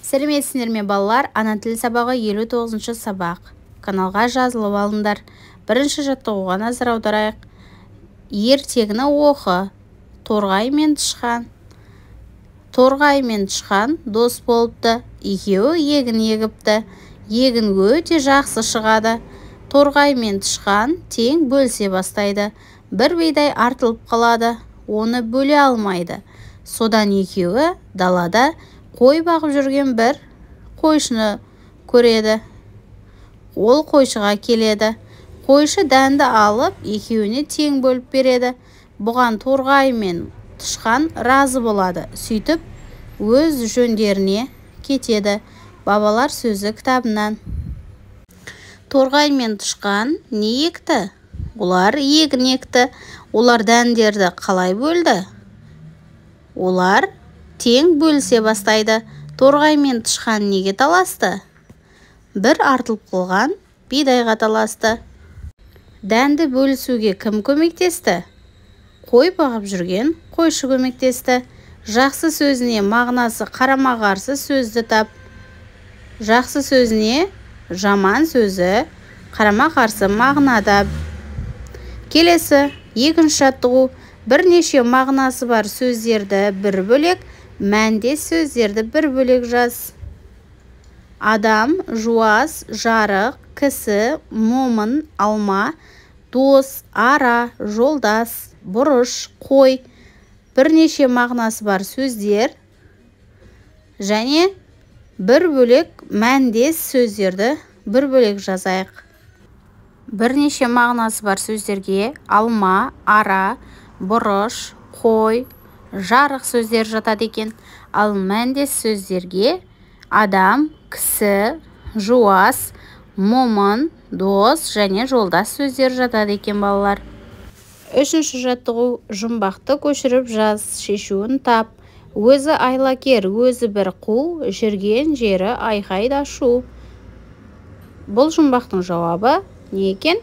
Сәлеметсіңдер ме, балалар? Ана тілі сабағы, 59-сабақ. Каналға жазылып алыңдар. Бірінші жаттығуға назар аударайық. Ертегіні оқы. Торғай мен тышқан. Торғай мен тышқан дос болыпты. Екеуі егін егіпті. Егін өте жақсы шығады. Торғай мен тышқан тең бөлісе бастайды. Бір бидай артылып қалады, оны бөле алмайды. Содан екеуі далада қой бағып жүрген бір қойшыны көреді. Ол қойшыға келеді. Қойшы дәнді алып, екеуіне тең бөліп береді. Бұған торғай мен тышқан разы болады. Сөйтіп өз жөндеріне кетеді. Бабалар сөзі кітабынан. Торғай мен тышқан не екті? Олар егін екті. Олар дәндерді қалай бөлді? Олар тең бөлісе бастайды. Торғай мен тышқан неге таласты? Бір артылып қалған бидайға таласты. Дәнді бөлісуге кім көмектесті? Қой бағып жүрген қойшы көмектесті. Жақсы сөзіне мағынасы қарама-қарсы сөзді тап. Жақсы сөзіне жаман сөзі қарама-қарсы мағынада. Келесі екінші жаттығу. Бірнеше мағынасы бар сөздерді бір бөлек, мәндес сөздерді бір бөлек жаз. Адам, жуас, жарық, кісі, момын, алма, дос, ара, жолдас, бұрыш, қой. Бірнеше мағынасы бар сөздер және бір бөлек мәндес сөздерді бір бөлек жазайық. Бірнеше мағынасы бар сөздерге алма, ара, бұрыш, қой, жарық сөздері жатады екен. Ал мәндес сөздерге адам, кісі, жуас, момын, дос және жолдас сөздері жатады екен, балалар. Үшінші жаттығу. Жұмбақты көшіріп жаз, шешуін тап. Өзі айлакер, өзі бір қу, жүрген жері айқай да шу. Бұл жұмбақтың жауабы не екен?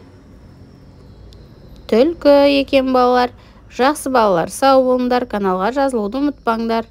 Түлкі екен, балалар. Жақсы, балалар, сау болыңдар. Каналға жазылуды ұмытпаңдар.